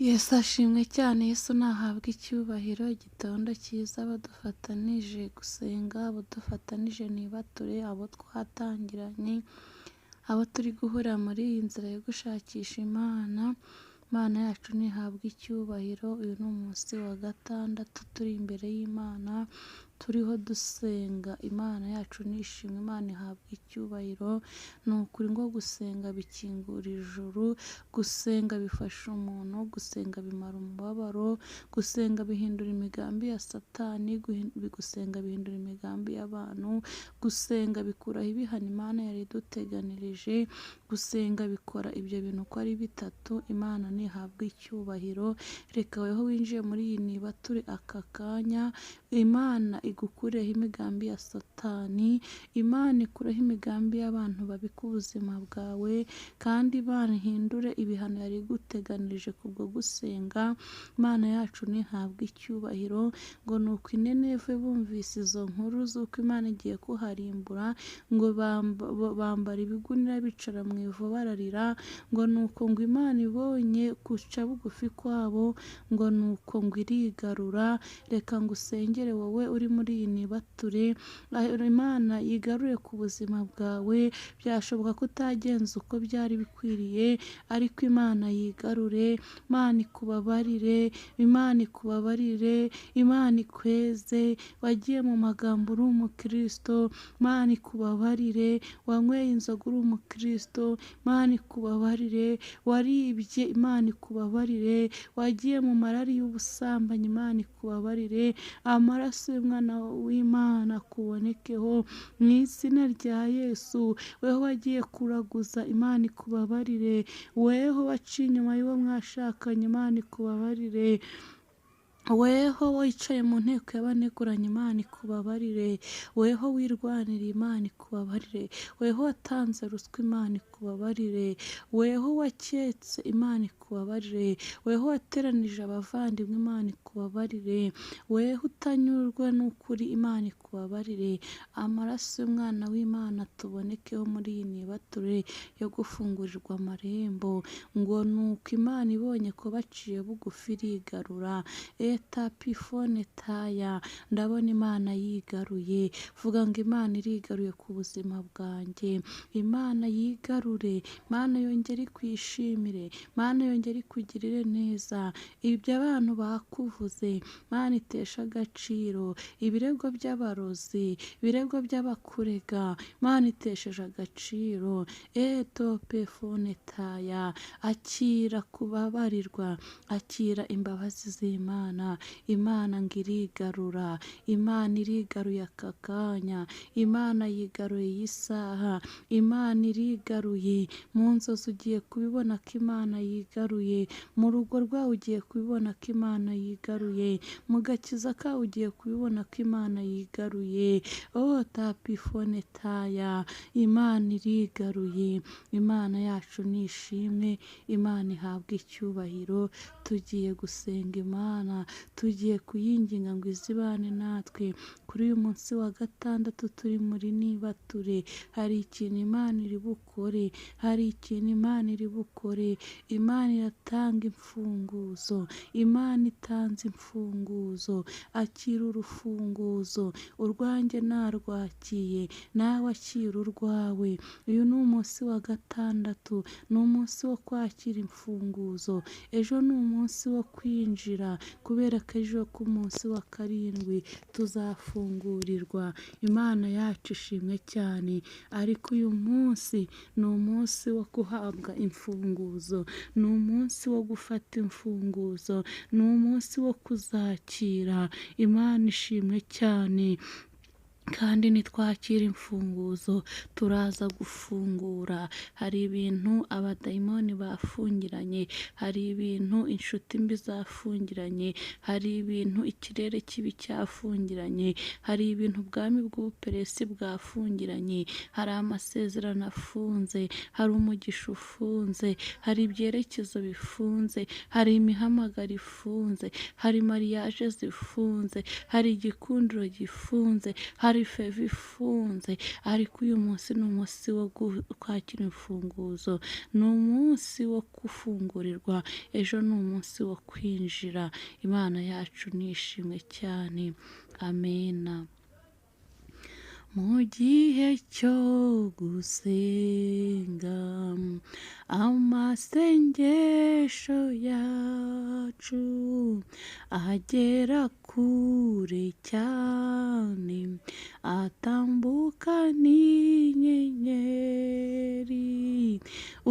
Yesu ashimwe cyane, Yesu nahabwe icyubahiro. Igitondo cyiza abo dufatanije gusenga, abo dufatanije nibature, abo twatangiranye, abo turi guhurira muri iyi nzira yo gushakisha Imana. Imana yacu ntihabwe icyubahiro. Uyu ni umunsi wa gatandatu turi imbere y'Imana, turiho dusenga. Imana yacu nishimwe, Imana ihabwe icyubahiro. Ni ukuri ngo gusenga bikingura ijuru, gusenga bifasha umuntu, gusenga bimara umubabaro, gusenga bihindura imigambi ya Satani, gusenga bihindura imigambi y'abantu, gusenga bikuraho ibihano Imana yari iduteganirije, gusenga bikora ibyo bintu uko ari bitatu. Imana ntihabwe icyubahiro. Reka weho winjiye muri iyi nibature aka kanya, Imana igukureho imigambi ya Satani, Imana ikureho imigambi y'abantu babi ku buzima bwawe, kandi Imana ihindure ibihano yari iguteganirije kubwo gusenga. Imana yacu ntihabwe icyubahiro. Ngo ni uko i Nineve bumvise izo nkuru z'uko Imana igiye kuharimbura, ngo bambara ibigunira bicara mu ivu bararira. Ngo ni uko ngo Imana ibonye guca bugufi kwabo, ngo ni uko ngo irigarura. Reka ngo usengere wowe uri muri iyi nibature, Imana yigarure ku buzima bwawe. Byashoboka ko utagenza uko byari bikwiriye, ariko Imana yigarure, Imana ikubabarire, Imana ikubabarire, Imana ikweze. Wagiye mu magambo uri umukristo, Imana ikubabarire. Wanyweye inzoga uri umukristo, Imana ikubabarire. Waribye, Imana ikubabarire. Wagiye mu marari y'ubusambanyi, Imana ikubabarire. Amaraso y'Umwana w'Imana akubonekeho mu izina rya Yesu. Weho wagiye kuraguza, Imana ikubabarire. Weho waciye inyuma y'uwo mwashakanye, Imana ikubabarire. Weho wicaye mu nteko y'abaneguranye, Imana ikubabarire. Weho wirwaniriye, Imana ikubabarire. Weho watanze ruswa, Imana ikubabarire. Weho waketse, Imana ikubabarire. Weho wateranije abavandimwe, Imana ikubabarire. Weho utanyurwa n'ukuri, Imana ikubabarire. Amaraso y'Umwana w'Imana tubonekeho muri iyi nibature yo gufungurirwa amarembo. Ngo ni uko Imana ibonye ko baciye bugufi irigarura. Etapifone taya, ndabona Imana yigaruye. Vuga ngo Imana irigaruye ku buzima bwanjye. Imana yigarure, Imana yongere ikwishimire, Imana yongere ikugirire neza. Ibyo abantu bakuvuze, Imana itesha agaciro. Ibirego by'abarozi, ibirego by'abakurega, Imana itesheje agaciro. Etopefone taya, akira kubabarirwa, akira imbabazi z'Imana. Imana ngo irigarura, Imana irigaruye aka kanya, Imana yigaruye iyi saha, Imana irigaruye. Mu nzozi ugiye kubibona ko Imana yigaruye, mu rugo rwawe ugiye kubibona ko Imana yigaruye, mu gakiza kawe ugiye kubibona ko Imana yigaruye. Oh tapifone taya, Imana irigaruye. Imana yacu ni ishimwe, Imana ihabwe icyubahiro. Tugiye gusenga Imana, tugiye kuyinginga ngo izibane natwe kuri uyu munsi wa gatandatu turi muri nibature. Hari ikintu Imana iri bukore, hari ikintu Imana iri bukore. Imana iratanga imfunguzo, Imana itanze imfunguzo. Akira urufunguzo, urwanjye narwakiye, nawe akira urwawe. Uyu ni umunsi wa gatandatu, ni umunsi wo kwakira imfunguzo. Ejo ni umunsi wo kwinjira, kubera ko ejo ku munsi wa karindwi tuzafungurirwa. Imana yacu ishimwe cyane. Ariko uyu munsi ni umunsi wo guhabwa imfunguzo, ni umunsi wo gufata imfunguzo, ni umunsi wo kuzakira. Imana ishimwe cyane. Kandi nitwakira imfunguzo turaza gufungura. Hari ibintu abadayimoni bafungiranye, hari ibintu inshuti mbi zafungiranye, hari ibintu ikirere kibi cyafungiranye, hari ibintu ubwami bw'ubuperesi bwafungiranye, hari amasezerano afunze, hari umugisha ufunze, hari ibyerekezo bifunze, hari imihamagaro ifunze, hari mariyaje zifunze, hari igikundiro gifunze, hari Hari favor ifunze, ariko uyu munsi ni umunsi wo kwakira imfunguzo, ni umunsi wo gufungurirwa, ejo ni umunsi wo kwinjira. Imana yacu nishimwe cyane, amena. Mu gihe cyo gusenga, amasengesho yacu agera kure cyane, atambuka n'inyenyeri,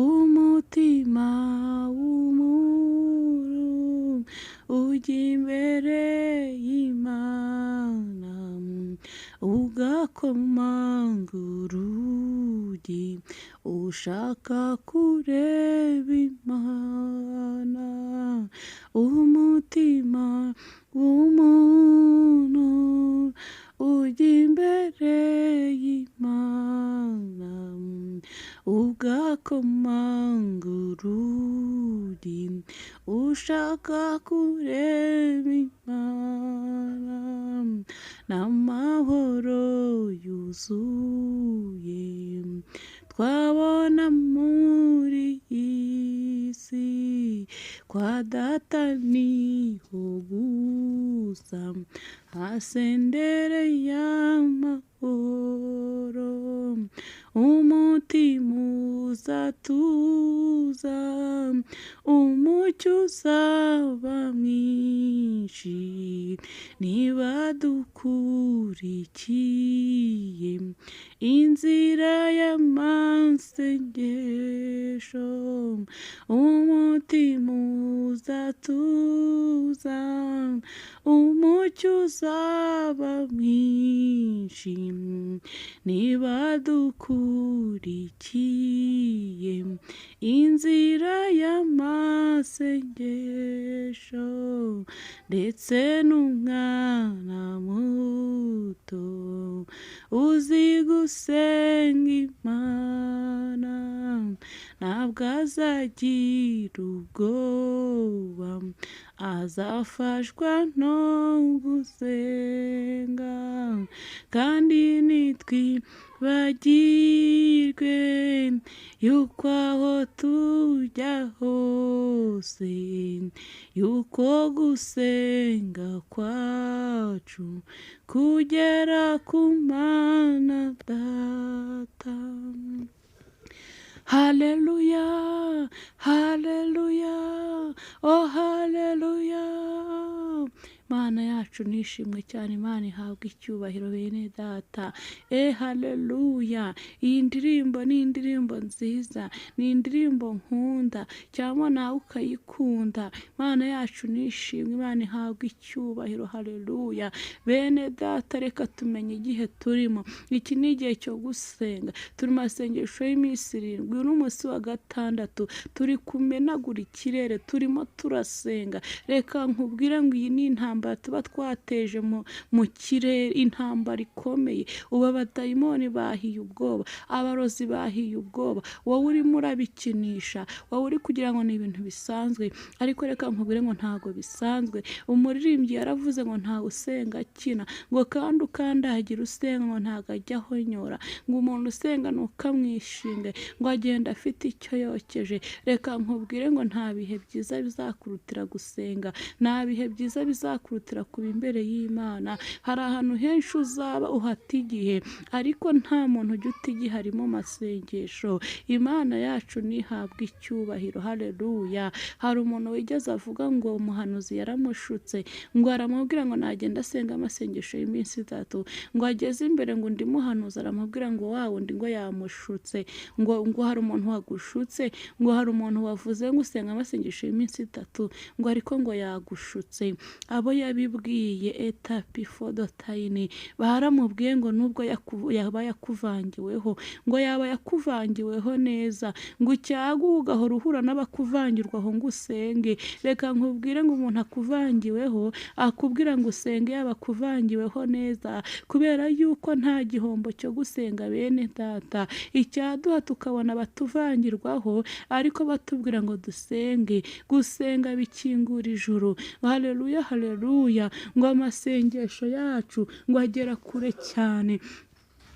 umutima w'umuntu ujya imbere y'Imana, ugakomanga urugi, ushaka kureba Imana. Umutima w'umuntu ujya imbere y'Imana, ugakomanga urugi, ushaka kureba Imana. N'amahoro yuzuye twabona muri iyi si, kwa Data niho gusa hasendereye amahoro. Umutima uzatuza, umucyo uzaba mwinshi, niba dukurikiye inzira y'amasengesho. Umutima uzatuza, umucyo uzaba mwinshi, niba dukurikiye inzira y'amasengesho. Ndetse n'umwana muto uzi gusenga Imana, ntabwo azagira ubwoba, azafashwa no gusenga. Kandi nitwibagirwe yuko aho tujya hose, yuko gusenga kwacu kugera ku Mana Data. Haleluya, haleluya, oh haleluya. Imana yacu nishimwe cyane, Imana ihabwa icyubahiro bene data. Haleluya. Iyi ndirimbo ni indirimbo nziza, ni indirimbo nkunda, cyangwa nawe ukayikunda. Imana yacu nishimwe, Imana ihabwa icyubahiro, haleluya. Bene data, reka tumenye igihe turimo. Iki ni igihe cyo gusenga. Turi mu masengesho y'iminsi 7, uyu ni umunsi wa 6, turi kumenagura ikirere, turimo turasenga. Reka nkubwire ngo iyi ni intambara tuba twateje mu kirere, intambara ikomeye. Ubu abadayimoni bahiye ubwoba, abarozi bahiye ubwoba, wowe urimo urabikinisha, wowe uri kugira ngo ni ibintu bisanzwe, ariko reka nkubwire ngo ntago bisanzwe. Umuririmbyi yaravuze ngo ntawe usenga akina, ngo kandi ukandagira usenga ngo ntago ajya ahonyora, ngo umuntu usenga ntukamwishinge, ngo agenda afite icyo yokeje. Reka nkubwire ngo nta bihe byiza bizakurutira gusenga, nta bihe byiza bizakurutira kuba imbere y'Imana. Hari ahantu henshi uzaba uhata igihe, ariko nta muntu ujya uta igihe harimo masengesho. Imana yacu ntihabwa icyubahiro, haleluya. Hari umuntu wigeze avuga ngo umuhanuzi yaramushutse, ngo aramubwira ngo nagenda asenga amasengesho y'iminsi 3, ngo ageze imbere ngo undi muhanuzi aramubwira ngo wa wundi ngo yamushutse, ngo hari umuntu wagushutse, ngo hari umuntu wavuze ngo usenga amasengesho y'iminsi 3, ngo ariko ngo yagushutse. Abo yabibwiye etapi fodotayini baramubwiye ngo nubwo yaba yakuvangiweho, ngo yaba yakuvangiweho neza, ngo icyaguha ugahora uhura n'abakuvangirwaho ngo usenge. Reka nkubwire ngo umuntu akuvangiweho akubwira ngo usenge yaba akuvangiweho neza, kubera yuko nta gihombo cyo gusenga bene data. Icyaduha tukabona abatuvangirwaho ariko batubwira ngo dusenge. Gusenga bikingura ijuru. Haleluya, haleluya. Haleluya. Ngo amasengesho yacu ngo agera kure cyane,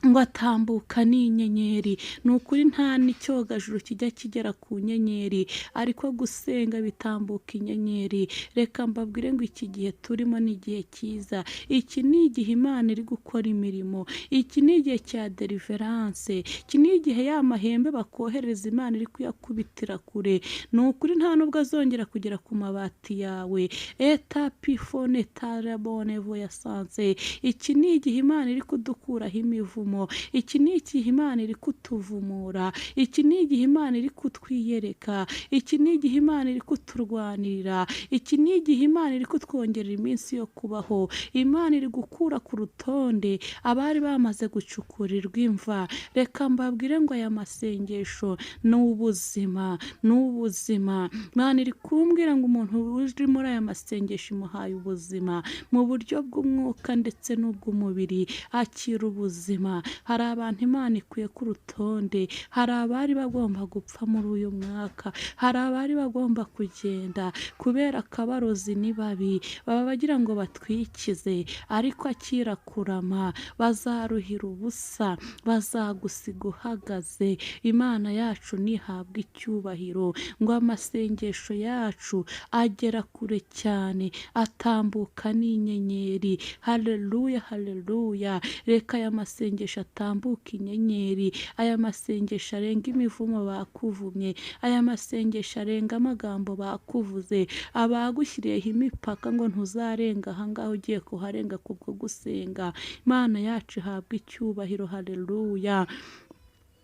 ngo atambuka n'inyenyeri. Ni ukuri nta n'icyogajuru kijya kigera ku nyenyeri, ariko gusenga bitambuka inyenyeri. Reka mbabwire ngo iki gihe turimo ni igihe cyiza, iki ni igihe Imana iri gukora imirimo, iki ni igihe cya deliverance, iki ni igihe ya mahembe bakohereza Imana iri kuyakubitira kure. Ni ukuri nta nubwo azongera kugera ku mabati yawe. Etapifone tarabone voyasanse. Iki ni igihe Imana iri kudukuraho imivumo, iki ni igihe Imana iri kutuvumura, iki ni igihe Imana iri kutwiyereka, iki ni igihe Imana iri kuturwanirira, iki ni igihe Imana iri kutwongerera iminsi yo kubaho. Imana iri gukura ku rutonde abari bamaze gucukurirwa imva. Reka mbabwire ngo aya masengesho ni ubuzima, ni ubuzima. Imana iri kumbwira ngo umuntu uri muri aya masengesho imuhaye ubuzima mu buryo bw'umwuka ndetse n'ubw'umubiri, akira ubuzima. Hari abantu Imana ikuye ku rutonde, hari abari bagomba gupfa muri uyu mwaka, hari abari bagomba kugenda kubera akabarozi ni babi, baba bagira ngo batwikize, ariko akira kurama, bazaruhira ubusa, bazagusiga uhagaze. Imana yacu ntihabwe icyubahiro. Ngo amasengesho yacu agera kure cyane, atambuka n'inyenyeri. Haleluya, haleluya. Reka aya masengesho atambuka inyenyeri, aya masengesho arenga imivumo bakuvumye, aya masengesho arenga amagambo bakuvuze, abagushyiriyeho imipaka ngo ntuzarenga ahangaha, ugiye kuharenga kubwo gusenga. Imana yacu ihabwe icyubahiro. Haleluya.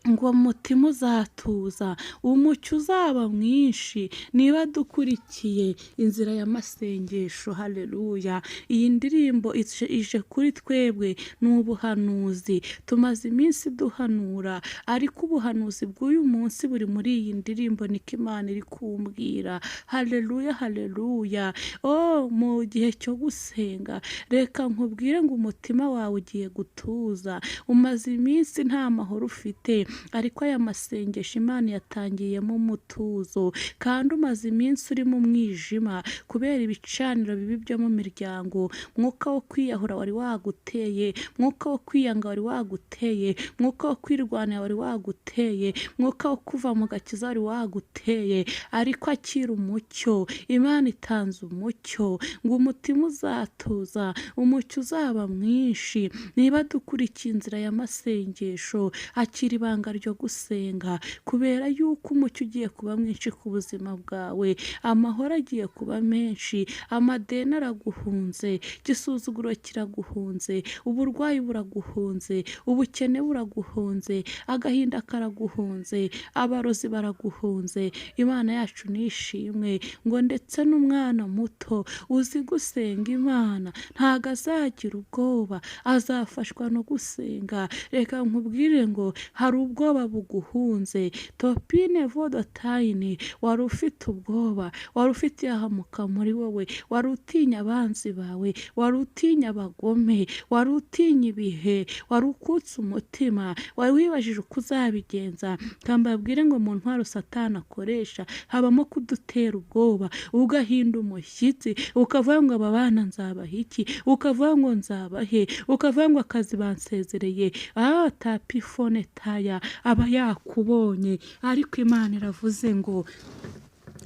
Ngo umutima uzatuza, umucyo uzaba mwinshi niba dukurikiye inzira y'amasengesho. Haleluya. Iyi ndirimbo ije kuri twebwe ni ubuhanuzi. Tumaze iminsi duhanura, ariko ubuhanuzi bw'uyu munsi buri muri iyi ndirimbo, niko Imana iri kumbwira. Haleluya, haleluya. Oh, mu gihe cyo gusenga reka nkubwire ngo umutima wawe ugiye gutuza. Umaze iminsi nta mahoro ufite, ariko aya masengesho Imana yatangiyemo umutuzo. Kandi umaze iminsi uri mu mwijima kubera ibicaniro bibi byo mu miryango. Mwuka wo kwiyahura wari waguteye, mwuka wo kwiyanga wari waguteye, mwuka wo kwirwanira wari waguteye, mwuka wo kuva mu gakiza wari waguteye, ariko akira umucyo. Imana itanze umucyo ngo umutima uzatuza, umucyo uzaba mwinshi niba dukurikiye inzira y'amasengesho. Akira ibanga ryo gusenga, kubera yuko umucyo ugiye kuba mwinshi ku buzima bwawe, amahoro agiye kuba menshi, amadeni araguhunze, igisuzuguro kiraguhunze, uburwayi buraguhunze, ubukene buraguhunze, agahinda karaguhunze, abarozi baraguhunze. Imana yacu nishimwe. Ngo ndetse n'umwana muto uzi gusenga Imana ntago azagira ubwoba, azafashwa no gusenga. Reka nkubwire ngo hari ubwoba buguhunze. Topine vodotayini, wari ufite ubwoba, wari ufite ihahamuka muri wowe, wari utinya abanzi bawe, wari utinya abagome, wari utinya ibihe, wari ukutse umutima, wari wibajije uko uzabigenza. Mbabwire ngo mu ntwaro Satani akoresha habamo kudutera ubwoba, ugahinda umushyitsi, ukavuga ngo aba bana nzabaha iki, ukavuga ngo nzabahe, ukavuga ngo akazi bansezereye. Tapifone taya aba yakubonye, ariko Imana iravuze ngo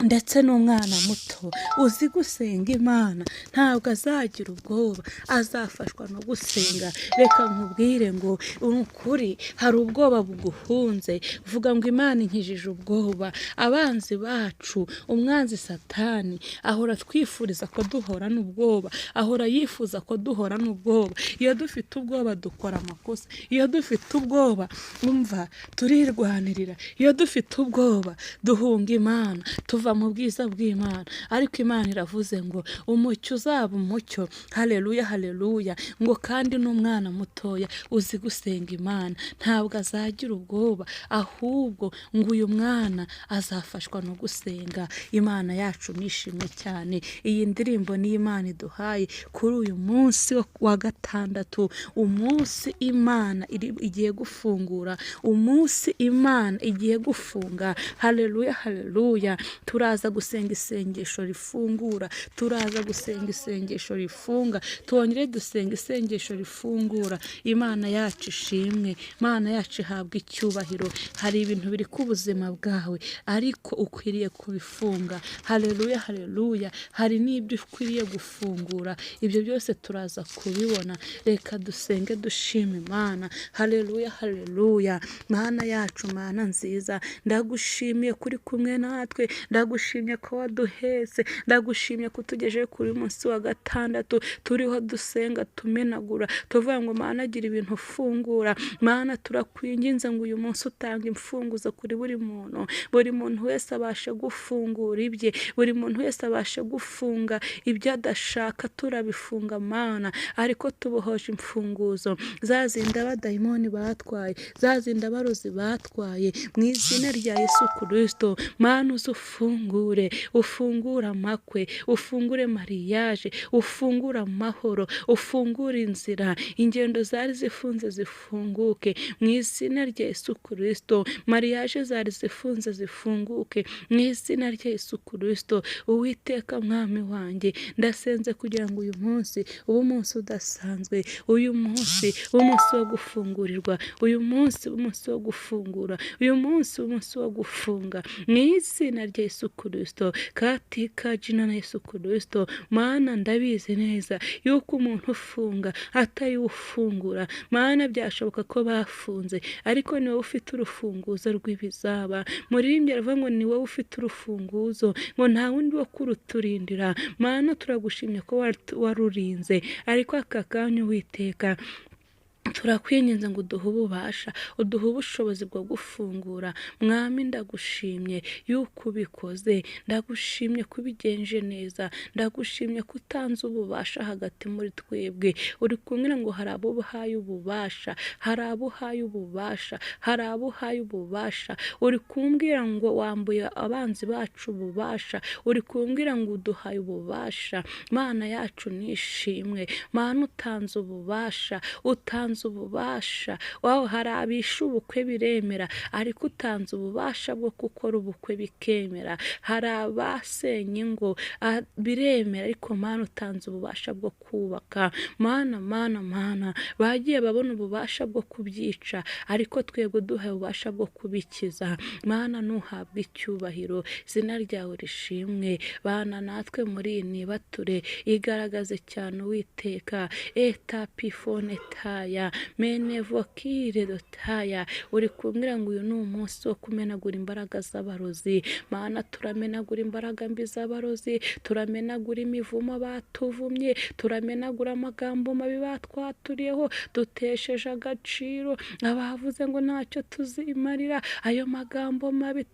ndetse n'umwana muto uzi gusenga Imana ntabwo azagira ubwoba, azafashwa no gusenga. Reka nkubwire ngo ukuri hari ubwoba buguhunze, vuga ngo Imana inkijije ubwoba. Abanzi bacu, umwanzi Satani ahora twifuriza ko duhorana ubwoba, ahora yifuza ko duhorana ubwoba. Iyo dufite ubwoba dukora amakosa, iyo dufite ubwoba umva turirwanirira, iyo dufite ubwoba duhunga Imana, tuva mu bwiza bw'Imana. Ariko Imana iravuze ngo umucyo uzaba umucyo. Haleluya, haleluya. Ngo kandi n'umwana mutoya uzi gusenga Imana ntabwo azagira ubwoba, ahubwo ngo uyu mwana azafashwa no gusenga. Imana yacu nishimwe cyane. Iyi ndirimbo ni Imana iduhaye kuri uyu munsi wa gatandatu, umunsi Imana igiye gufungura, umunsi Imana igiye gufunga. Haleluya, haleluya. Turaza gusenga isengesho rifungura, turaza gusenga isengesho rifunga, twongere dusenga isengesho rifungura. Imana yacu ishimwe, Imana yacu ihabwa icyubahiro. Hari ibintu biri ku buzima bwawe ariko ukwiriye kubifunga. Haleluya, haleluya. Hari n'ibyo ukwiriye gufungura, ibyo byose turaza kubibona. Reka dusenge dushima Imana. Haleluya, haleluya. Mana yacu, Mana nziza, ndagushimiye kuri kumwe natwe, ndagushimye ko waduhetse, ndagushimye ko utugejeje kuri munsi wa gatandatu turiho dusenga tumenagura, tuvuga ngo Mana gira ibintu ufungura. Mana turakwinginze ngo uyu munsi utange imfunguzo kuri buri muntu, buri muntu wese abashe gufungura ibye, buri muntu wese abashe gufunga ibyo adashaka. Turabifunga Mana, ariko tubohoje imfunguzo za zindi abadayimoni batwaye, za zindi abarozi batwaye, mu izina rya Yesu Kristo. Mana uze ufungure, ufungure amakwe, ufungure mariage, ufungure amahoro, ufungure inzira, ingendo zari zifunze zifunguke mu izina rya Yesu Kristo. Mariage zari zifunze zifunguke mu izina rya Yesu Kristo. Uwiteka Mwami wanjye, ndasenze kugira ngo uyu munsi ube umunsi udasanzwe, uyu munsi ube umunsi wo gufungurirwa, uyu munsi ube umunsi wo gufungura, uyu munsi ube umunsi wo gufunga mu izina rya Yesu Kristo, katika jina la Yesu Kristo. Mana ndabizi neza yuko umuntu ufunga atari ufungura. Mana byashoboka ko bafunze, ariko ni wowe ufite urufunguzo rw'ibizaba. Muririmbyi aravuga ngo ni wowe ufite urufunguzo, ngo nta wundi wo kuruturindira. Mana turagushimye ko warurinze, ariko aka kanya Uwiteka turakwinginze ngo uduhe ububasha, uduhe ubushobozi bwo gufungura. Mwami ndagushimye yuko ubikoze, ndagushimye ko ubigenje neza, ndagushimye ko utanze ububasha hagati muri twebwe. Uri kumwe ngo hari abo uhaye ububasha, hari abo uhaye ububasha, hari abo uhaye ububasha. Uri kumbwira ngo wambuye abanzi bacu ububasha, uri kumbwira ngo uduhaye ububasha. Mana yacu nishimwe, Mana utanze ububasha, utanze ububasha. Wawe hari abisha ubukwe biremera, ariko utanze ububasha bwo gukora ubukwe bikemera. Hari abasenye ingo biremera, ariko Mana utanze ububasha bwo kubaka. Mana, Mana, Mana, bagiye babona ububasha bwo kubyica, ariko twebwe duhaye ububasha bwo kubikiza. Mana ntuhabwe icyubahiro, izina ryawe rishimwe. Bana natwe muri iyi nibature, igaragaze cyane Uwiteka. Etapifone taya menevokire dotaya. Uri kumbwira ngo uyu ni umunsi wo kumenagura imbaraga z'abarozi. Mana turamenagura imbaraga mbi z'abarozi, turamenagura imivumo batuvumye, turamenagura amagambo mabi batwaturiyeho, dutesheje agaciro abavuze ngo ntacyo tuzimarira. Ayo magambo mabi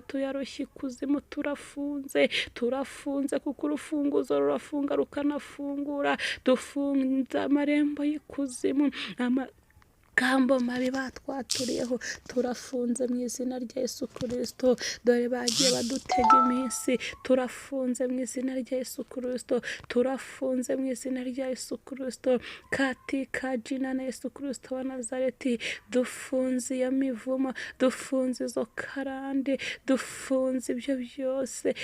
tuyaroshye ikuzimu. Turafunze, turafunze, kuko urufunguzo rurafunga rukanafungura. Dufunze amarembo y'ikuzimu, amagambo mabi batwaturiyeho turafunze mu izina rya Yesu Kristo. Dore bagiye badutega iminsi, turafunze mu izina rya Yesu Kristo, turafunze mu izina rya Yesu Kristo, katika jina la Yesu Kristo wa Nazareti. Dufunze iyo mivumo, dufunze izo karande, dufunze ibyo byose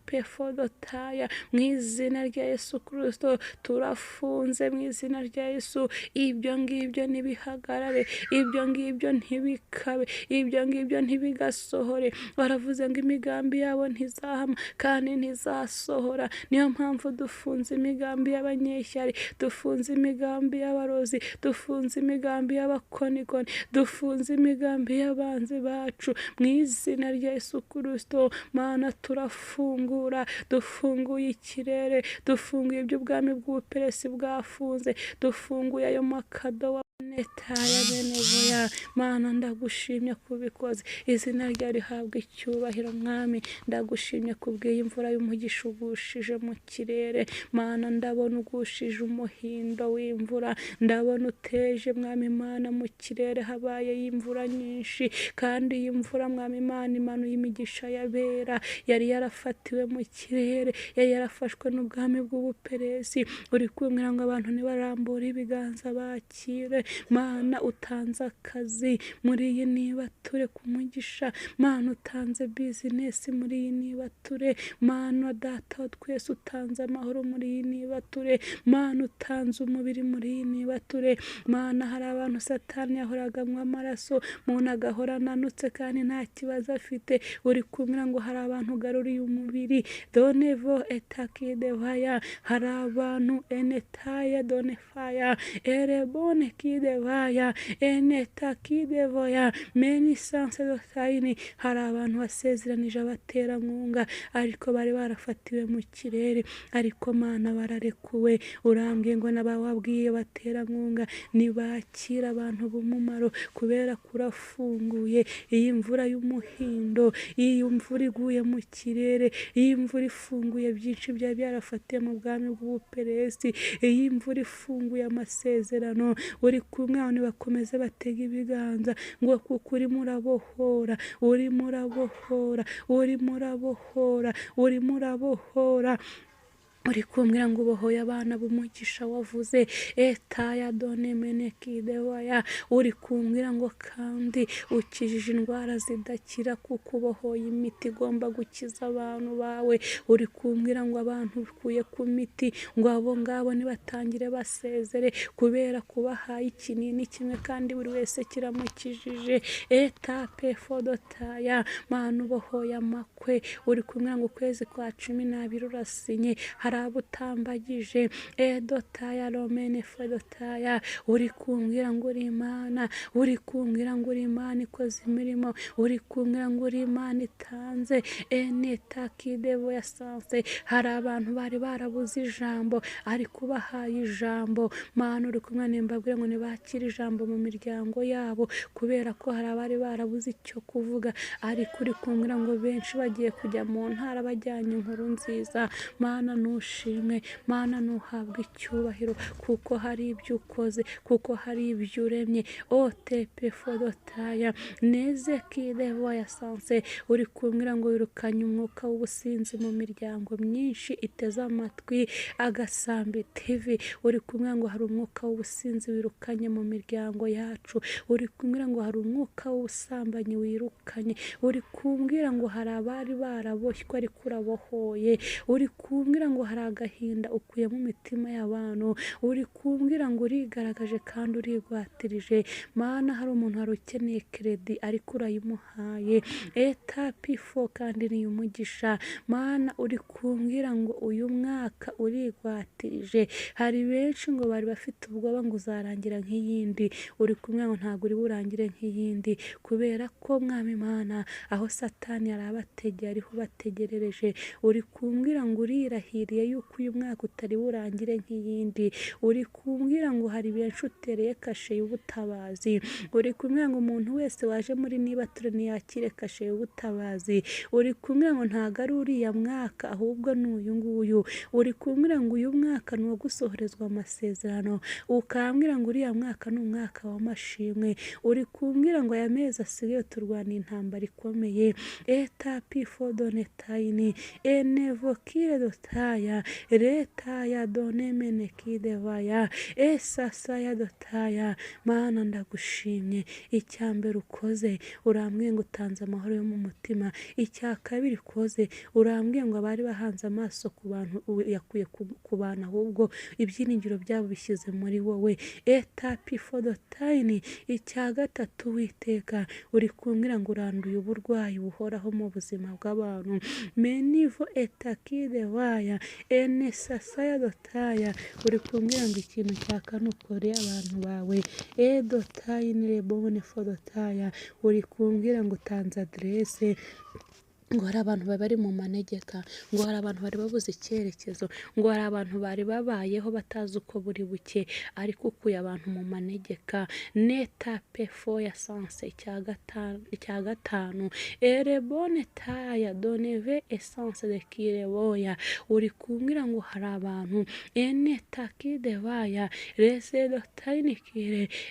atapefodotaya mu izina rya Yesu Kristo. Turafunze mu izina rya Yesu. Ibyo ngibyo ntibihagarare, ibyo ngibyo ntibikabe, ibyo ngibyo ntibigasohore. Baravuze ngo imigambi yabo ntizahama kandi ntizasohora. Niyo mpamvu dufunze imigambi y'abanyeshyari, dufunze imigambi y'abarozi, dufunze imigambi y'abakonikoni, dufunze imigambi y'abanzi bacu mu izina rya Yesu Kristo. Mana turafungura, dufunguye ikirere, dufunguye iby'ubwami bw'ubuperesi bwafunze, dufunguye ayo makado netaya benevoya. Mana ndagushimye kubikoze, izina ryawe rihabwa icyubahiro. Mwami ndagushimye kubw'iyi mvura y'umugisha ugushije mu kirere. Mana ndabona ugushije umuhindo w'imvura, ndabona uteje Mwami Mana mu kirere habaye imvura nyinshi, kandi iyi mvura Mwami Mana imanuye imigisha y'abera yari yarafatiwe mu kirere, yari yarafashwe n'ubwami bw'ubuperesi. Uri kumwe ngo abantu nibarambura ibiganza bakire. Mana utanze akazi muri iyi nibature ku mugisha, Mana utanze bizinesi muri iyi nibature, Mana data wa twese utanze amahoro muri iyi nibature, Mana utanze umubiri muri iyi nibature. Mana hari abantu Satani yahoraga anywa amaraso, umuntu agahora ananutse kandi nta kibazo afite, uri kumwe ngo hari abantu ugaruriye umubiri donevo etakidevaya, hari abantu enetaya donefaya erebone kidevaya enetakidevoya menisanse dotayini, hari abantu basezeranije abaterankunga ariko bari barafatiwe mu kirere, ariko Mana bararekuwe. Urambwiye ngo n'abawabwiye baterankunga ntibakira abantu b'umumaro kubera kurafunguye. Iyi mvura y'umuhindo, iyi mvura iguye mu kirere, iyi mvura ifunguye byinshi byari byarafatiye mu bwami bw'Ubuperesi, iyi mvura ifunguye amasezerano. Uri kumwe abantu bakomeze batega ibiganza ngo kuko urimo urabohora, urimo urabohora, urimo urabohora, urimo urabohora. Uri kumbwira ngo ubohoye abana b'umugisha wavuze etaya done menekidewaya. Uri kumbwira ngo kandi ukijije indwara zidakira kuko ubohoye imiti igomba gukiza abantu bawe. Uri kumbwira ngo abantu ukuye ku miti ngo abo ngabo nibatangire basezere kubera kubahaye ikinini kimwe kandi buri wese kiramukijije. Etape fodotaya. Mana ubohoye amakwe. Uri kumbwira ngo ukwezi kwa 12 urasinye, hari abo utambagije edotaya romene fodotaya. Uri kumbwira ngo uri Imana, uri kumbwira ngo uri Imana ikoze imirimo, uri kumbwira ngo uri Imana itanze enetakidevo yasanze. Hari abantu bari barabuze ijambo ariko ubahaye ijambo. Mana uri kumwe nimbabwira ngo ntibakire ijambo mu miryango yabo kubera ko hari abari barabuze icyo kuvuga, ariko uri kumbwira ngo benshi bagiye kujya mu ntara bajyanye inkuru nziza. Mana nushimwe, Mana nuhabwe icyubahiro kuko hari ibyo ukoze, kuko hari ibyo uremye. Otepe fodotaya nezekidevo yasanze. Uri kumbwira ngo wirukanye umwuka w'ubusinzi mu miryango myinshi iteze amatwi Agasambi TV. Uri kumbwira ngo hari umwuka w'ubusinzi wirukanye mu miryango yacu. Uri kumbwira ngo hari umwuka w'ubusambanyi wirukanye. Uri kumbwira ngo hari abari baraboshywe ariko urabohoye. Uri kumbwira ngo hari agahinda ukuye mu mitima y'abantu. Uri kumbwira ngo urigaragaje kandi urigwatirije. Mana hari umuntu wari ukeneye kredi ariko urayimuhaye etapi fo kandi ni umugisha. Mana uri kumbwira ngo uyu mwaka urigwatirije. Hari benshi ngo bari bafite ubwoba ngo uzarangira nk'iyindi, uri kumbwira ngo ntabwo uri burangire nk'iyindi kubera ko Mwami Mana aho Satani yari abategeye ariho bategerereje. Uri kumbwira ngo urirahiriye yuko uyu mwaka utari burangire nk'iyindi. Uri kumbwira ngo hari benshi utereye kashe y'ubutabazi. Uri kumbwira ngo umuntu wese waje muri nibature ntiyakire kashe y'ubutabazi. Uri kumbwira ngo ntabwo ari uriya mwaka ahubwo ni uyu nguyu. Uri kumbwira ngo uyu mwaka ni uwo gusohorezwa amasezerano. Ukambwira ngo uriya mwaka ni umwaka w'amashimwe. Uri kumbwira ngo aya mezi asigaye turwana intambara ikomeye. Etapi fodonetayini enevokire dotaya retaya donemenekidevaya esasaya dotaya. Mana ndagushimye. Icya mbere ukoze urambwiye ngo utanze amahoro yo mu mutima. Icya kabiri ukoze urambwiye ngo abari bahanze amaso ku bantu yakuye ku bantu ahubwo ibyiringiro byabo bishyize muri wowe. Etapi fodotayini. Icya gatatu Uwiteka uri kumbwira ngo uranduye uburwayi buhoraho mu buzima bw'abantu. Menivo etakidevaya enesasaya dotaya. Uri kumbwira ngo ikintu cya kane ukoreye abantu bawe edotayini rebone fodotaya. Uri kumbwira ngo utanze aderese, ngo hari abantu bari mu manegeka, ngo hari abantu bari babuze icyerekezo, ngo hari abantu bari babayeho batazi uko buri buke, ariko ukuye abantu mu manegeka. Neta pefo ya sanse. Icya gatanu erebone taya doneve esanse de kireboya. Uri kumbwira ngo hari abantu eneta kidevaya rese dotayini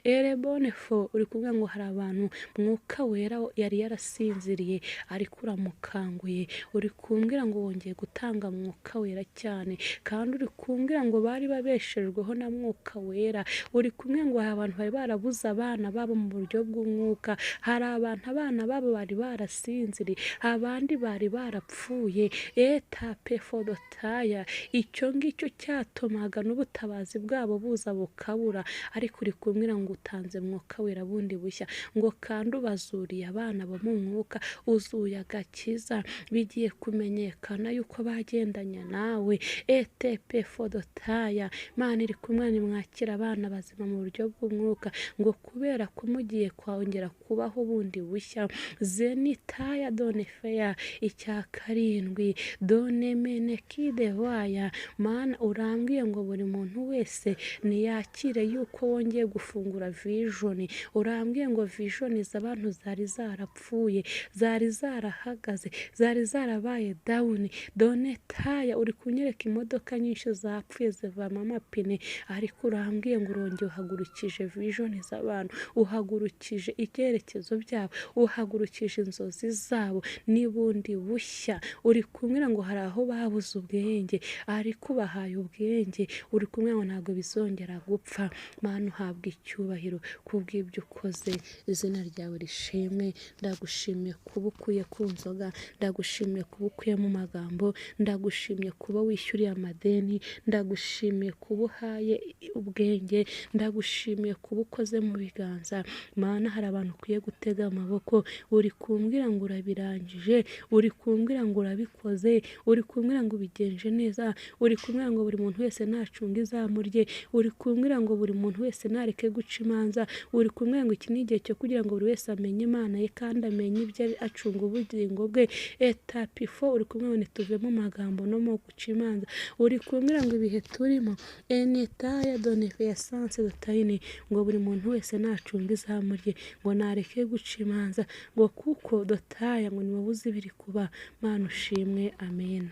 erebone fo. Uri kumbwira ngo hari abantu mwuka wera yari yarasinziriye ariko uramuka uramukanguye, uri kumbwira ngo wongeye gutanga Mwuka Wera cyane, kandi uri kumbwira ngo bari babeshejweho na Mwuka Wera, uri kumbwira ngo hari abantu bari barabuze abana babo mu buryo bw'umwuka, hari abantu abana babo bari barasinziriye, abandi bari barapfuye, etape fodotaya, icyo ngicyo cyatumaga n'ubutabazi bwabo buza bukabura, ariko uri kumbwira ngo utanze Mwuka Wera bundi bushya, ngo kandi ubazuriye abana bo mu mwuka, uzuye agakiza, bigiye kumenyekana yuko bagendanye nawe, etepe fodotaya. Imana iri kumwe nimwakira abana bazima mu buryo bw'umwuka, ngo kubera ko mugiye kongera kubaho bundi bushya, zenitaya donefeya, icya karindwi done menekidevaya. Mana urambwiye ngo buri muntu wese niyakire yuko wongeye gufungura vijoni, urambwiye ngo vijoni z'abantu zari zarapfuye, zari zarahagaze, zari zarabaye dawuni, donetaya. Uri kunyereka imodoka nyinshi zapfuye zivamo amapine, ariko urambwiye ngo urongeye uhagurukije vijoni z'abantu, uhagurukije ibyerekezo byabo, uhagurukije inzozi zabo n'ubundi bushya. Uri kumbwira ngo hari aho babuze ubwenge, ariko ubahaye ubwenge, uri kumbwira ngo ntabwo bizongera gupfa. Mana uhabwa icyubahiro kubw'ibyo ukoze, izina ryawe rishimwe. Ndagushimiye kuba ukuye ku nzoga, ndagushimiye kuba ukuye mu magambo, ndagushimiye kuba wishyuriye amadeni, ndagushimiye kuba uhaye ubwenge, ndagushimiye kuba ukoze mu biganza. Mana hari abantu ukwiye gutega amaboko, uri kumbwira ngo urabirangije, uri kumbwira ngo urabikoze, uri kumbwira ngo ubigenje neza, uri kumbwira ngo buri muntu wese nacunge izamu rye, uri kumbwira ngo buri muntu wese nareke guca imanza, uri kumbwira ngo iki ni igihe cyo kugira ngo buri wese amenye Imana ye kandi amenye ibyo acunga ubugingo bwe. Etapifo, uri kumbwira ngo ntituve mu magambo no mu guca imanza, uri kumbwira ngo ibihe turimo enetaya doneveyasanse dotayini, ngo buri muntu wese nacunga izamu rye, ngo nareke guca imanza, ngo kuko dotaya ngo niwowe uzi ibiri kuba. Mana ushimwe, amena.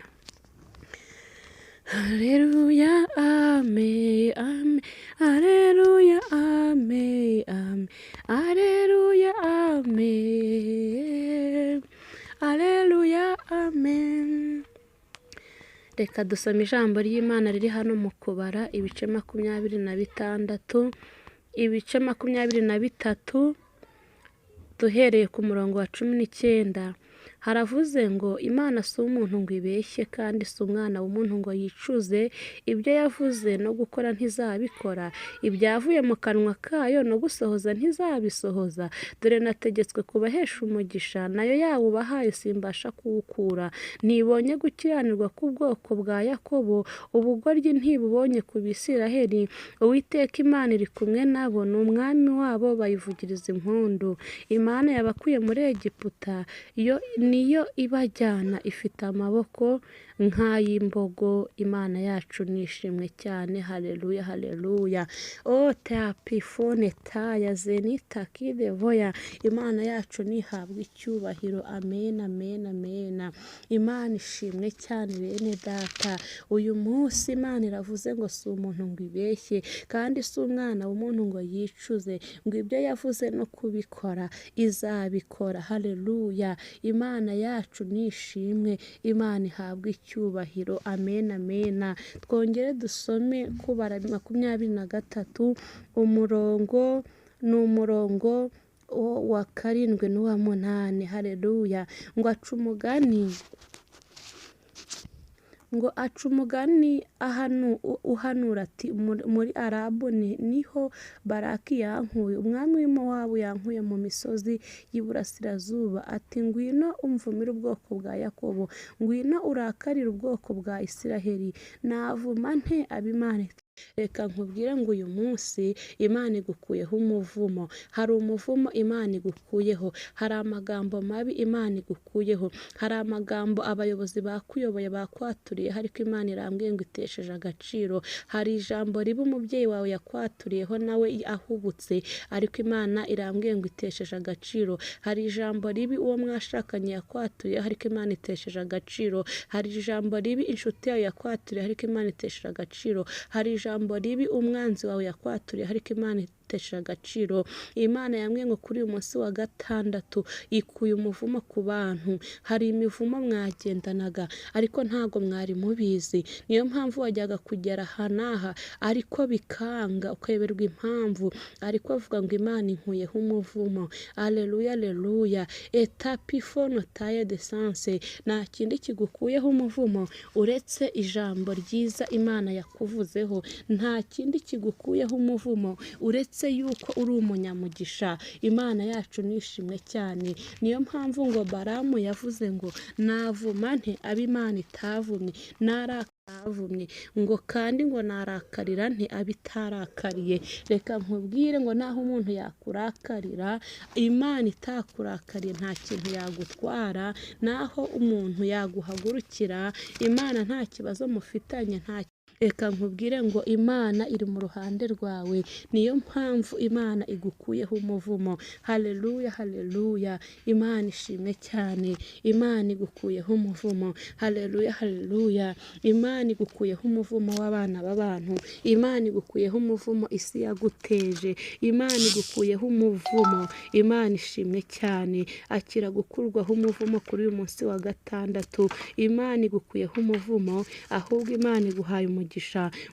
Haleluya, ame, ame, haleluya, ame, ame, haleluya, ame, haleluya, amen. Reka dusome ijambo ry'Imana riri hano mu Kubara ibice 26, ibice 23, duhereye ku murongo wa 19. Haravuze ngo Imana si umuntu ngo ibeshye, kandi si umwana w'umuntu ngo yicuze, ibyo yavuze no gukora ntizabikora, ibyavuye mu kanwa kayo no gusohoza ntizabisohoza. Dore nategetswe kubahesha umugisha, nayo yawubahaye simbasha kuwukura. Ntibonye gukiranirwa k'ubwoko bwa Yakobo, ubugoryi ntibubonye ku Bisiraheli. Uwiteka Imana iri kumwe nabo, ni umwami wabo, bayivugiriza impundu. Imana yabakuye muri Egiputa, yo niyo ibajyana, ifite amaboko nk'ay'imbogo. Imana yacu nishimwe cyane, haleluya, haleluya. O tapifone taya zenita kidevoya. Imana yacu nihabwa icyubahiro, amen, amen, amen. Imana ishimwe cyane bene data. Uyu munsi Imana iravuze ngo si umuntu ngo ibeshye, kandi si umwana w'umuntu ngo yicuze, ngo ibyo yavuze no kubikora izabikora. Haleluya. Imana yacu nishimwe, Imana ihabwa icyubahiro, amen, amen. Twongere dusome Kubara 23, umurongo ni umurongo wa 7 n'uwa 8. Haleluya. Ngo aca umugani, ngo aca umugani uhanura ati muri Arabu niho Baraki yankuye, umwami w'i Mowabu yankuye mu misozi y'iburasirazuba, ati ngwino umvumire ubwoko bwa Yakobo, ngwino urakarire ubwoko bwa Isiraheli. Navuma nte ab'Imana? Reka nkubwire ngo uyu munsi Imana igukuyeho umuvumo. Hari umuvumo Imana igukuyeho, hari amagambo mabi Imana igukuyeho, hari amagambo abayobozi bakuyoboye bakwaturiyeho, ariko Imana irambwiye ngo itesheje agaciro. Hari ijambo riba umubyeyi wawe yakwaturiyeho nawe ahubutse, ariko Imana irambwiye ngo itesheje agaciro. Hari ijambo ribi uwo mwashakanye yakwaturiyeho, ariko Imana itesheje agaciro. Hari ijambo ribi inshuti yawe yakwaturiyeho, ariko Imana itesheje agaciro. Hari ijambo ribi umwanzi wawe yakwaturiye, ariko Imana yagutesheje agaciro. Imana yambwiye ngo kuri uyu munsi wa gatandatu ikuye umuvumo ku bantu. Hari imivumo mwagendanaga ariko ntabwo mwari mubizi, niyo mpamvu wajyaga kugera aha n'aha ariko bikanga, ukayoberwa impamvu, ariko avuga ngo Imana inkuyeho umuvumo. Aleluya, aleluya. Etapifono taye de sanse, nta kindi kigukuyeho umuvumo uretse ijambo ryiza Imana yakuvuzeho. Nta kindi kigukuyeho umuvumo uretse yuko uri umunyamugisha. Imana yacu nishimwe cyane. Niyo mpamvu ngo Baramu yavuze ngo navuma nte abo Imana itavumye, narakavumye, ngo kandi ngo narakarira nte abo itarakariye. Reka nkubwire ngo naho umuntu yakurakarira, Imana itakurakariye nta kintu yagutwara, naho umuntu yaguhagurukira, Imana nta kibazo mufitanye, nta. Reka nkubwire ngo Imana iri mu ruhande rwawe, niyo mpamvu Imana igukuyeho umuvumo. Haleluya, haleluya. Imana ishimwe cyane. Imana igukuyeho umuvumo. Haleluya, haleluya. Imana igukuyeho umuvumo w'abana b'abantu. Imana igukuyeho umuvumo isi yaguteje. Imana igukuyeho umuvumo. Imana ishimwe cyane. Akira gukurwaho umuvumo kuri uyu munsi wa gatandatu. Imana igukuyeho umuvumo, ahubwo Imana iguhaye umugisha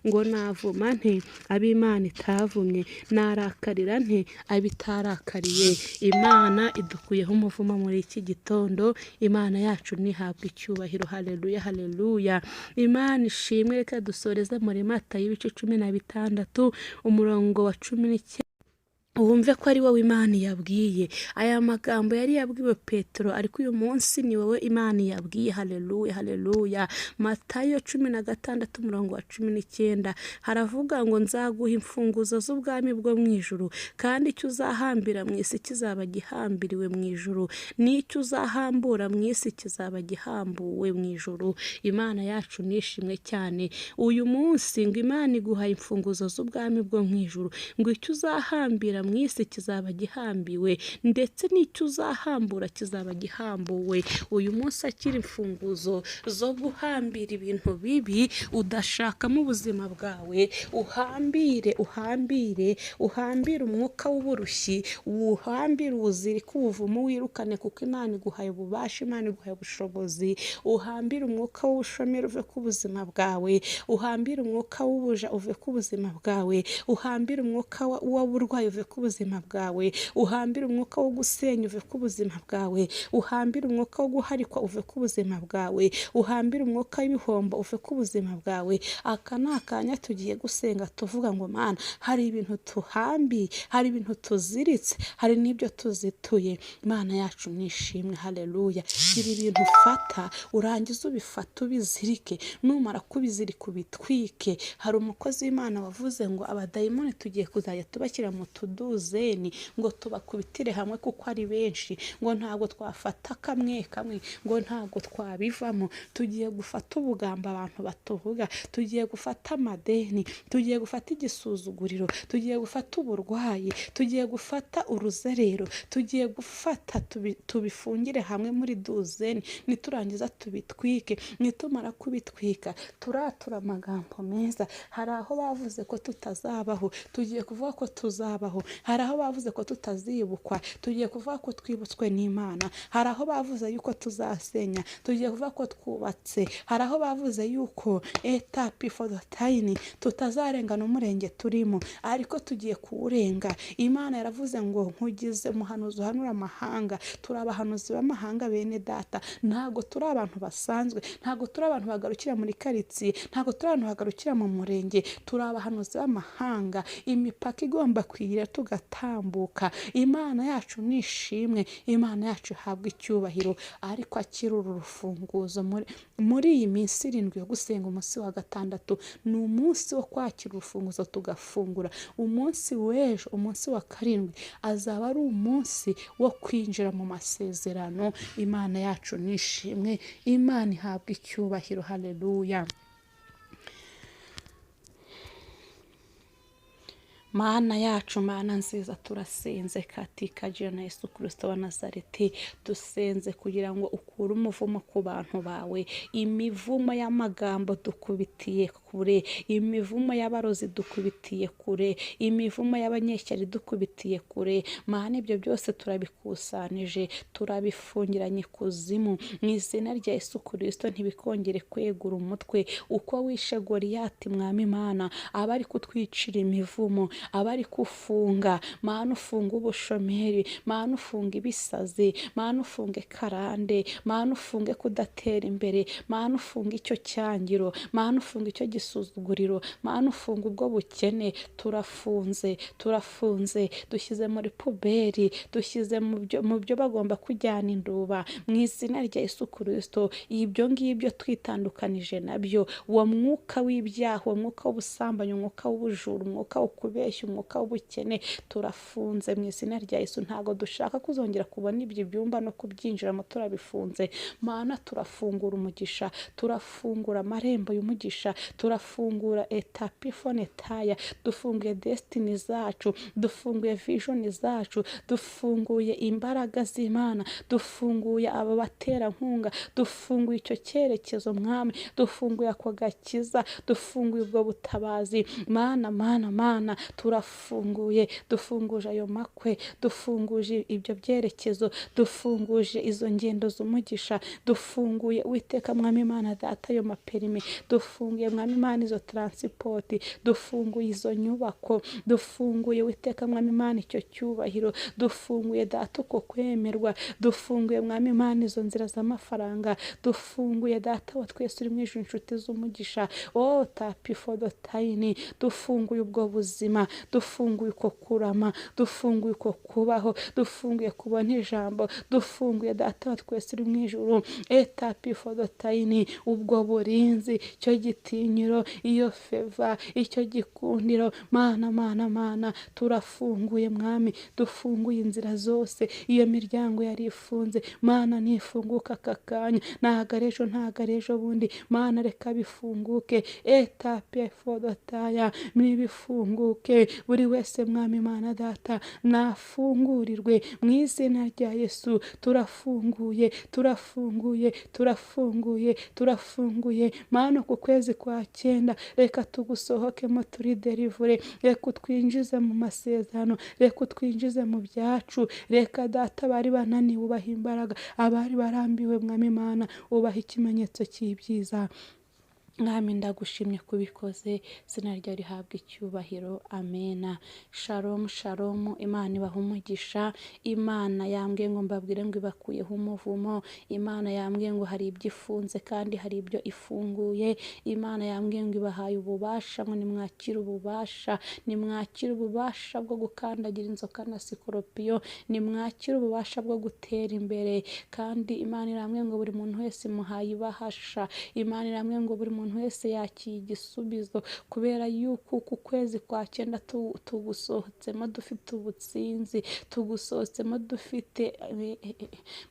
ngo navuma nte abo Imana itavumye, narakarira nte abo itarakariye. Imana idukuyeho umuvumo muri iki gitondo. Imana yacu ntihabwe icyubahiro. Haleluya, haleluya. Imana ishimwe. Reka dusoreze muri Matayo ibice 16 umurongo wa 19. Wumve ko ari wowe Imana yabwiye. Aya magambo yari yabwiwe Petero, ariko uyu munsi ni wowe Imana yabwiye. Haleluya, haleluya. Matayo 16 umurongo wa 19 haravuga ngo nzaguha imfunguzo z'ubwami bwo mu ijuru, kandi icyo uzahambira mu isi kizaba gihambiriwe mu ijuru, n'icyo uzahambura mu isi kizaba gihambuwe mu ijuru. Imana yacu nishimwe cyane. Uyu munsi ngo Imana iguha imfunguzo z'ubwami bwo mu ijuru, ngo icyo uzahambira mu isi kizaba gihambiwe, ndetse n'icyo uzahambura kizaba gihambuwe. Uyu munsi akira imfunguzo zo guhambira ibintu bibi udashakamo ubuzima bwawe. Uhambire, uhambire, uhambire umwuka w'uburushyi, uhambire uwuzirike ubuvumo wirukane, kuko Imana iguhaye ububasha, Imana iguhaye ubushobozi. Uhambire umwuka w'ubushomeri uve ku buzima bwawe, uhambire umwuka w'ubuja uve ku buzima bwawe, uhambire umwuka w'uburwayi uve ku buzima bwawe, uhambire umwuka wo gusenya uve ku buzima bwawe, uhambire umwuka wo guharikwa uve ku buzima bwawe, uhambire umwuka w'ibihombo uve ku buzima bwawe. Aka ni akanya tugiye gusenga tuvuga ngo Mana, hari ibintu tuhambiye, hari ibintu tuziritse, hari n'ibyo tuzituye. Imana yacu nishimwe. Haleluya. Gira ibintu ufata urangize ubifate ubizirike, numara kubizirika ubitwike. Hari umukozi w'Imana wavuze ngo abadayimoni tugiye kuzajya tubashyira mu tuduzeni, ngo tubakubitire hamwe kuko ari benshi, ngo ntabwo twafata kamwe kamwe, ngo ntabwo twabivamo. Tugiye gufata ubugamba abantu batuvuga, tugiye gufata amadeni, tugiye gufata igisuzuguriro, tugiye gufata uburwayi, tugiye gufata uruzerero, tugiye gufata tubifungire hamwe muri duzeni, niturangiza tubitwike. Nitumara kubitwika turatura amagambo meza. Hari aho bavuze ko tutazabaho, tugiye kuvuga ko tuzabaho. Hari aho bavuze ko tutazibukwa, tugiye kuvuga ko twibutswe n'Imana. Hari aho bavuze yuko tuzasenya, tugiye kuvuga ko twubatse. Hari aho bavuze yuko etapifodotayini tutazarengana umurenge turimo, ariko tugiye kuwurenga. Imana yaravuze ngo nkugize umuhanuzi uhanura amahanga. Turi abahanuzi b'amahanga bene data. Ntabwo turi abantu basanzwe, ntabwo turi abantu bagarukira muri karitsiye, ntabwo turi abantu bagarukira mu murenge, turi abahanuzi b'amahanga. Imipaka igomba kwigira tugatambuka. Imana yacu nishimwe, Imana yacu ihabwa icyubahiro. Ariko akira uru rufunguzo muri iyi minsi 7 yo gusenga. Umunsi wa gatandatu ni umunsi wo kwakira urufunguzo tugafungura. Umunsi w'ejo, umunsi wa 7, azaba ari umunsi wo kwinjira mu masezerano. Imana yacu nishimwe, Imana ihabwa icyubahiro. Haleluya. Mana yacu, Mana nziza, turasenze katika jina Yesu Kristo wa Nazareti. Dusenze kugira ngo ukure umuvumo ku bantu bawe, imivumo y'amagambo dukubitiye kure, imivumo y'abarozi dukubitiye kure, imivumo y'abanyeshyari dukubitiye kure. Mana, ibyo byose turabikusanije, turabifungiranye ikuzimu mu izina rya Yesu Kristo, ntibikongere kwegura umutwe. Uko wishe Goliyati, Mwami Imana, abari kutwicira imivumo, abari kufunga, Mana ufunga ubushomeri, Mana ufunga ibisazi, Mana ufunge karande, Mana ufunge kudatera imbere, Mana ufunga icyo cyangiro, Mana ufunga icyo gisuzuguriro, Mana ufunga ubwo bukene. Turafunze, turafunze, dushyize muri puberi, dushyize mu byo bagomba kujyana induba mu izina rya Yesu Kristo. Ibyo ngibyo twitandukanije nabyo, uwo mwuka w'ibyaha, uwo mwuka w'ubusambanyi, umwuka w'ubujura, umwuka wo kubeshya, umwuka w'ubukene, turafunze mu izina rya Yesu. Ntabwo dushaka kuzongera kubona ibyo byumba no kubyinjiramo, turabifunze. Mana, turafungura umugisha, turafungura amarembo y'umugisha, turafungura etapifonetaya, dufunguye destiny zacu, dufunguye vision zacu, dufunguye imbaraga z'Imana, dufunguye abo baterankunga, dufunguye icyo cyerekezo Mwami, dufunguye ako gakiza, dufunguye ubwo butabazi. Mana, Mana, Mana, turafunguye, dufunguje ayo makwe, dufunguje ibyo byerekezo, dufunguje izo ngendo z'umugisha, dufunguye Uwiteka Mwami Imana Data ayo maperime, dufunguye Mwami Imana izo taransipoti, dufunguye izo nyubako, dufunguye Uwiteka Mwami Imana icyo cyubahiro, dufunguye Data uko kwemerwa, dufunguye Mwami Imana izo nzira z'amafaranga, dufunguye Data wa twese uri mu ijuru inshuti z'umugisha, o tapifodotayini, dufunguye ubwo buzima, dufunguye uko kurama, dufunguye uko kubaho, dufunguye kubona ijambo, dufunguye Data wa twese uri mu ijuru etapifodotayini, ubwo burinzi, icyo gitinyiro, iyo feva, icyo gikundiro. Mana, Mana, Mana, turafunguye Mwami, dufunguye inzira zose, iyo miryango yari ifunze, Mana nifunguka aka kanya, ntago ari ejo, ntago ari ejo bundi, Mana reka bifunguke, etapifodotaya, nibifunguke, buri wese Mwami Imana Data nafungurirwe mu izina rya Yesu. Turafunguye, turafunguye, turafunguye, turafunguye. Mana, ku kwezi kwa cyenda reka tugusohokemo turi derivure, reka utwinjize mu masezerano, reka utwinjize mu byacu, reka Data abari bananiwe ubaha imbaraga, abari barambiwe Mwami Imana ubaha ikimenyetso cy'ibyiza. Mwami ndagushimye kubikoze, izina ryawe rihabwa icyubahiro, amena. Shalom, shalom, Imana ibahe umugisha. Imana yambwiye ngo mbabwire ngo ibakuyeho umuvumo, Imana yambwiye ngo hari ibyo ifunze kandi hari ibyo ifunguye, Imana yambwiye ngo ibahaye ububasha, ngo nimwakire ububasha, nimwakire ububasha bwo gukandagira inzoka na sikoropiyo, nimwakire ububasha bwo gutera imbere. Kandi Imana irambwiye ngo buri muntu wese imuhaye ibahasha, Imana irambwiye ngo buri muntu wese yakiye igisubizo, kubera yuko ku kwezi kwa cyenda tugusohotsemo dufite ubutsinzi, tugusohotsemo dufite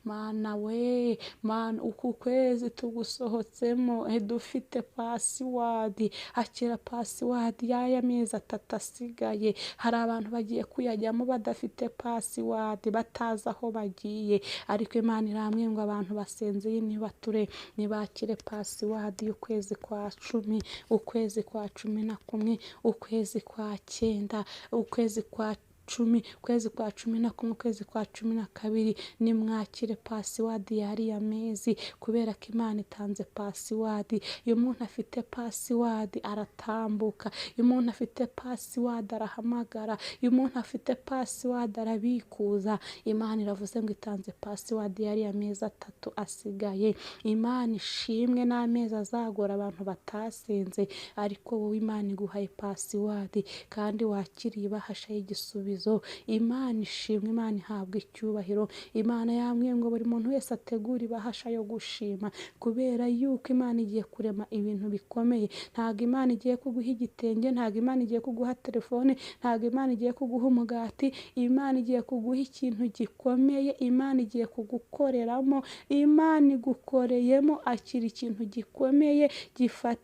Mana we, Mana, uku kwezi tugusohotsemo dufite pasiwadi, akira pasiwadi y'aya mezi atatu asigaye. Hari abantu bagiye kuyajyamo badafite pasiwadi, batazi aho bagiye, ariko Imana irambwiye ngo abantu basenzeye nibature, nibakire pasiwadi y'ukwezi kwa 10, ukwezi kwa 11, ukwezi kwa 9, ukwezi kwa 10, ukwezi kwa 11, ukwezi kwa 12. Nimwakire pasiwadi yariya mezi, kubera ko Imana itanze pasiwadi. Iyo umuntu afite pasiwadi aratambuka, iyo umuntu afite pasiwadi arahamagara, iyo umuntu afite pasiwadi arabikuza. Imana iravuze ngo itanze pasiwadi yariya mezi atatu asigaye. Imana ishimwe, n'amezi azagora abantu batasenze, ariko wowe Imana iguhaye pasiwadi kandi wakiriye ibahasha y'igisubizo. Imana ishimwe, Imana ihabwa icyubahiro. Imana yambwiye ngo buri muntu wese ategure ibahasha yo gushima, kubera yuko Imana igiye kurema ibintu bikomeye. Ntabwo Imana igiye kuguha igitenge, ntabwo Imana igiye kuguha telefone, ntabwo Imana igiye kuguha umugati, Imana igiye kuguha ikintu gikomeye, Imana igiye kugukoreramo, Imana igukoreyemo akira ikintu gikomeye gifata